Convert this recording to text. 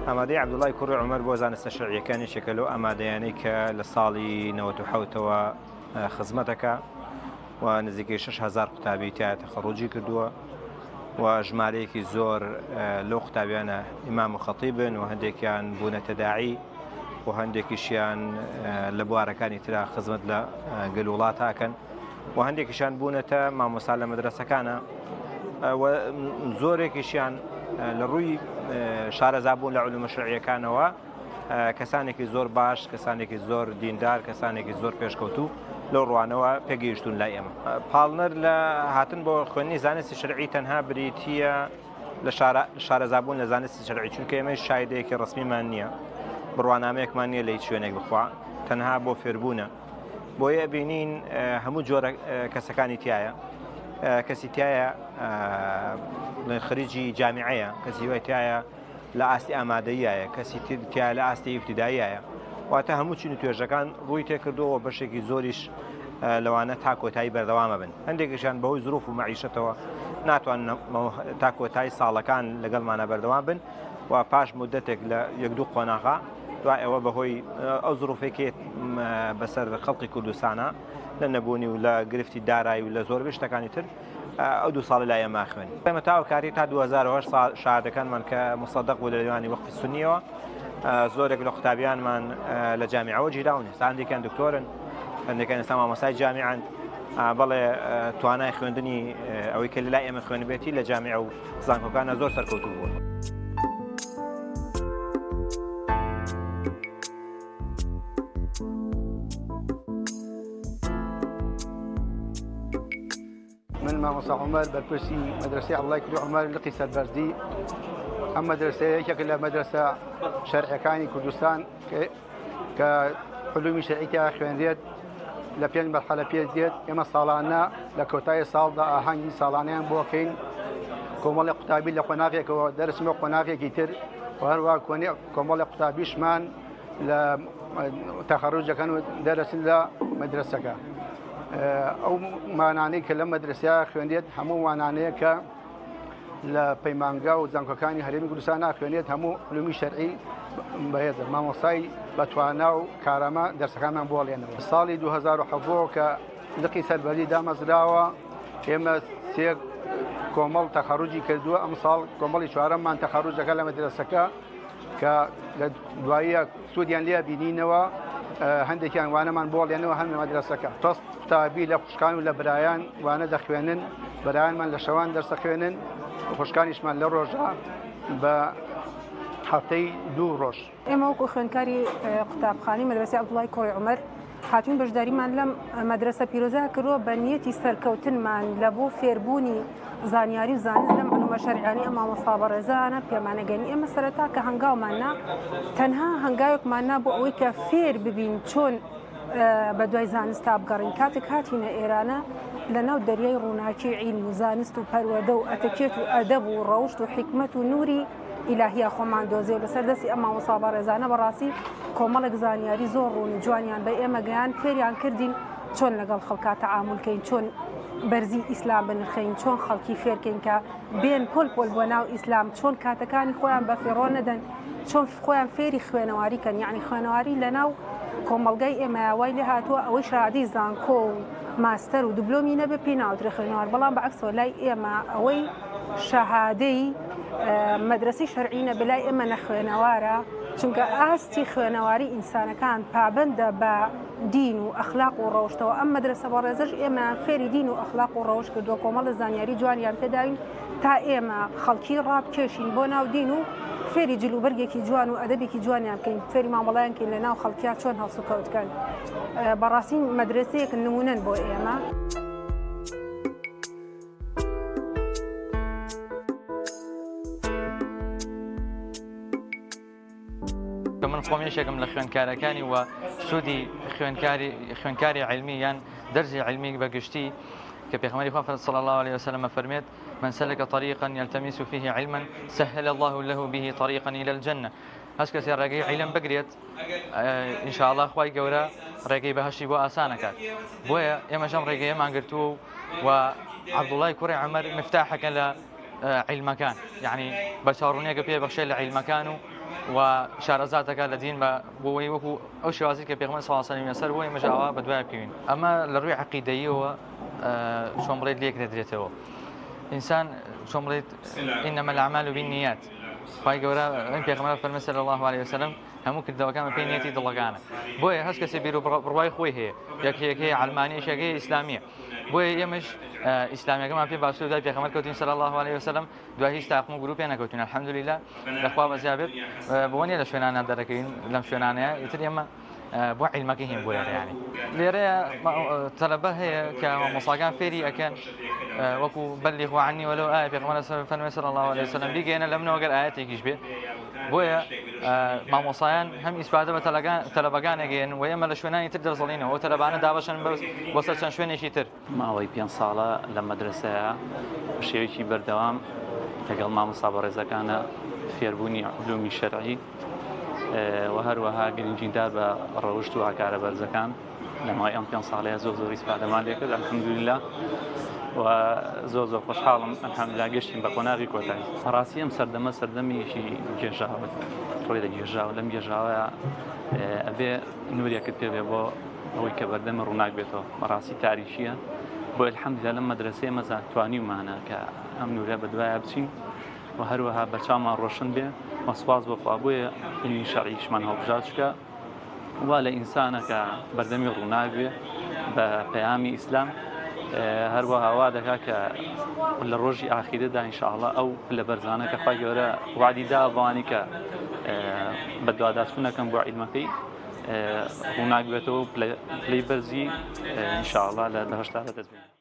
ئامادەی عەبدوڵای کوڕی عومەر بۆ زانستە شەرعییەکان یەکێکە لەو ئامادەیانەی کە لە ساڵی 97ەوە خزمەتەکە و نزیکەی 6000 قوتابی تیا تەخەڕوجی کردووە و ژمارەیەکی زۆر لەو قوتابیانە ئیمام و خەتیبن و هەندێکیان بوونەتە داعی و هەندێکیشیان لە بوارەکانی ترا خزمەت لە گەل وڵات ئەکەن و هەندێکیشان بوونەتە مامۆستا لە مەدرسەکانە و زۆرێکیشیان لە ڕووی شارەزابوون لە علومە شەرعیەکانەوە کەسانێکی زۆر باش کەسانێکی زۆر دیندار کەسانێکی زۆر پێشکەوتوو لەو ڕوانەوە پێگەیشتون لای ئێمە پاڵنەر لە هاتن بۆ خوێندنی زانستی شەرعی تەنها بریتییە لە شارەزابوون لە زانستی شەرعی چونکە ئێمە شایدەیەکی ڕسمیمان نییە بڕوانامەیەکمان نییە لە هیچ شوێنێک بخوا تەنها بۆ فێربوونە بۆیە بینین هەموو جۆرە کەسەکانی تایە کەسی تایە خریجی جامیعەیە کەسی وای تایە لە ئاستی ئامادەییایە کەسی تر تیا لە ئاستی ئیبتیداییایە واتە هەموو چین و توێژەکان ڕووی تێکردەوە بەشێکی زۆریش لەوانە تا کۆتایی بەردەوامە بن هەندێکیشان بەهۆی زروف و مەعیشەتەوە ناتوان تا کۆتایی ساڵەکان لەگەڵمانە بەردەوام بن و پاش مدەتێک لە یەک دوو قۆناغا دوای ئەوە بەهۆی ئەو زروفێکی بەسەر خەڵقی کوردستانە لە نەبوونی و لە گرفتی دارایی و لە زۆربەی شتەکانی تر ئەو دوو ساڵە لای ئێمە خوێن. ئێمە تا ئەو کاتەی تا 2008 ساڵ شەهادەکانمان کە موسەدەق بوو لە لێوانی وەقفی سونیەوە زۆرێک لە قوتابیانمان لە جامیعەوە گیراون ئێستا هەندێکیان دکتۆرن هەندێکیان ئێستا مامۆستای جامیعەن بەڵێ توانای خوێندنی ئەوەی کە لەلای ئێمە خوێنبێتی لە جامیعە و زانکۆکانە زۆر سەرکەوتوو بووە. من مامۆستا عومەر بەرپرسی مەدرەسەی عەبدوڵای کوڕی عومەر لقی سەربەرزی ئەم مەدرەسەیە یەکێکە لە مەدرەسە شەرعیەکانی کوردستان کە علومی شەرعی تیا خوێنرێت لە پێنج مەرحەلە پێش دێت ئێمە ساڵانە لە کۆتایی ساڵدا ئاهەنگی ساڵانیان بۆکەین کۆمەڵی قوتابی لە قۆناغێکەوە دەرسمە قۆناغێکی تر و هەروە کۆمەڵی قوتابیشمان لە تەخەڕوج دەکەن و دەرەچن لە مەدرەسەکە ئەو مانانەی کە لە مەدرسە خوێندێت هەموو وانانەیە کە لە پەیمانگا و زانکۆکانی هەرێمی کوردستان ناخوێنێت هەموو علومی شەرعی بەهێزە مامۆسای بەتوانا و کارامە دەرسەکانمان بۆڵێنەوە ساڵی 2017 کە لقی سەربەرزی دامەزراوە ئێمە سێ کۆمەڵ تەخەڕوجی کردووە ئەم ساڵ کۆمەڵی چوارەممان تەخەڕوجەکە لە مەدرسەکە کە لە دواییە سوودیان لێ بینینەوە هەندێکیان وانەمان بۆڵێنەوە هەم لە مەدرسەکە تەست قوتابی لە خوشکان و لە برایان وانە دەخوێنن برایانمان لە شەوان دەرسەخوێنن خوشکانیشمان لە ڕۆژە بە هەفتەی دوو ڕۆژ. ئێمە وەکو خوێندکاری قوتابخانەی مەدرەسەی عەبدوڵای کوڕی عومەر هاتوین بەشداریمان لەم مەدرەسە پیرۆزە کردووە بە نیەتی سەرکەوتنمان لە بۆ فێربوونی زانیاری و زانست لەم علومە شەرعیانەی ئەم مامۆستا بەڕێزانە پێمانەگەنی ئێمە سەرەتا کە هەنگاومان نا تەنها هەنگاوێکمان نا بۆ ئەوەی کە فێر ببین چۆن بە دوای زانستا بگەڕین کاتێک هاتینە ئێرانە لە ناو دەریای ڕووناکی عیلم و زانست و پەروەردە و ئەتەکێت و ئەدەب و ڕەوشت و حیکمەت و نوری ئیلاهیە خۆمان دۆزی و لەسەر دەستی ئەم مامۆستا بەڕێزانە بەڕاستی کۆمەڵێک زانیاری زۆر ڕوون و جوانیان بە ئێمە گەیان فێریان کردین چۆن لەگەڵ خەڵکا تەعامول کەین چۆن بەرزی ئیسلام بنرخین چۆن خەڵکی فێرکەین کە بێن پۆل پۆل بۆ ناو ئیسلام چۆن کاتەکانی خۆیان بە فێڕۆ نەدەن چۆن خۆیان فێری خوێنەواری کەن یعنی خوێنەواری لە ناو کۆمەڵگای ئێمە وای لێ هاتووە ئەوەی شادی زانکۆ و ماستەر و دبلۆمی نەبێ پێی ناوترێ خوێنەوار بەڵام بەعکسەوە لای ئێمە ئەوەی شەهادەی مەدرەسەی شەرعی نەبێ لای ئێمە نەخوێنەوارە چونکە ئاستی خوێنەواری ئینسانەکان پابەندە بە دین و ئەخلاق و ڕەوشتەوە ئەم مەدرەسە بەڕێزەش ئێمە فێری دین و ئەخلاق و ڕەوش کردووە کۆمەڵە زانیاری جوانیان پێداوین تا ئێمە خەڵکی ڕابکێشین بۆ ناو دین و فێری جلوبەرگێکی جوان و ئەدەبێکی جوانیان بکەین فێری مامەڵەیان کەین لە ناو خەڵکیا چۆن هەڵسوکەوت کەن بەڕاستی مەدرەسەیەک نمونەن بۆ ئێمە. کە من خۆم یەکێکم لە خوێندکارەکانی و سوودی خوێندکاری خوێندکاری علمی یان دەرزی علمی بە گشتی کە پێخەمەری خوا صلی الله علیه وسلم فەرمێت من سلك طريقا يلتمس فيه علما سهل الله له به طريقا إلى الجنة هەر کەسێ ڕێگەی عیلم بگرێت ان شاء الله خوای گەورە ڕێگەی بەهەشتی بۆ ئاسانەکات بۆیە ئێمەش ئەم ڕێگەیەمان گرتووە و و عەبدوڵای کوڕی عومەر مفتاحەکە لە عیلمەکان یعنی بەرچاوڕوونیەکە پێ بەخشێ لە عیلمەکان و و شارەزا دەکات لە دین بە بۆی وەکو ئەو شێوازی کە پێغەمبەر صلی الله علیه و سلم لەسەر بۆی مەژاوا بە دوای بکەوین ئەمە لە ڕووی عەقیدەییەوە چۆن بڵێت لێک دەدرێتەوە ئینسان چۆن بڵێت إنما الأعمال بالنيات خوای گەورە ئەم پێغەمبەر فەرمی صلی الله علیه وسلم هەموو کردەوەکان بەپێی نیەتی دڵەکانە بۆیە هەست کەسێ بیر و بڕوای خۆی هەیە یەکێک هەیە عەلمانی یەکێک هەیە ئیسلامیە بۆیە ئێمەش ئیسلامیەکەمان پێ باشتر دوای پێغەمبەر کەوتین صلی الله علیه وسلم دوای هیچ تاقم و گروپێ نەکەوتین الحمدلله لەخوا بەزیا بێت بۆ نیە لە شوێنانە دەرەکەین لەم شوێنانەیە ئیتر ئێمە بۆ عیلمەکە هین بۆ لێرە ینی لێرەیە تەلەبە هەیە کە مامۆساکان فێری ئەکەن وەکو بەلی عنی ولو آیە پێغەمبەر فەرمی صلی الله علیه وسلم بیگەێنە لە منەوە گەر ئاەتێکیش بێ بۆیە مامۆسایان هەم ئیسفادە بە تەلەبەکان ئەگەێن و ئێمە لە شوێنانی تر دەرزەڵینەوە تەلەبانە دابەشن بۆ سەر چەند شوێنێکی تر ماوەی پێنج ساڵە لە مەدرەسەیە بە شێوەیەکی بەردەوام لەگەڵ مامۆستا بەڕێزەکانە فێربوونی علومی شەرعی و هەروەها گرنگیدار بە ڕەوشت و ئاکارە بەرزەکان لە ماوەی ئەم پێنج ساڵەیە زۆر زۆر ئیسفادەمان لێکرد الحمدلله و زۆر زۆر خۆشحاڵم الحمدلله گەشتین بە قۆناغی کۆتایی بەڕاستی ئەم سەردەمە سەردەمێکی گێژاوە ڕۆی لە گێژاوە لەم گێژاوەیە ئەبێ نورێکت پێ بێ بۆ ئەوەی کە بەردەمی ڕووناک بێتەوە بەڕاستی تاریکیە بۆ الحمدلله لەم مەدرسەیە مەزان توانیومانە کە ئەم نورە بەدوایە بچین و هەروەها بەرچاومان ڕۆشن بێ و سوپاس بۆ خوا بۆیە علمی شەرعیشمان هەڵبژارد چکە وا لە ئینسانە کە بەردەمی ڕووناک بێ بە پەیامی ئیسلام هەروەها وا دەکا کە لە ڕۆژی ئاخیرەدا ئینشاءاللە ئەو پلە بەرزانە کە خوای گەورە وعدی دا بەوانی کە بەدواداچوونەکەم بۆ عیلمەکەی ڕووناک بێتەوە پلەی بەرزی ئینشاءاللە لە بەهەشتا بەدەست بێنن.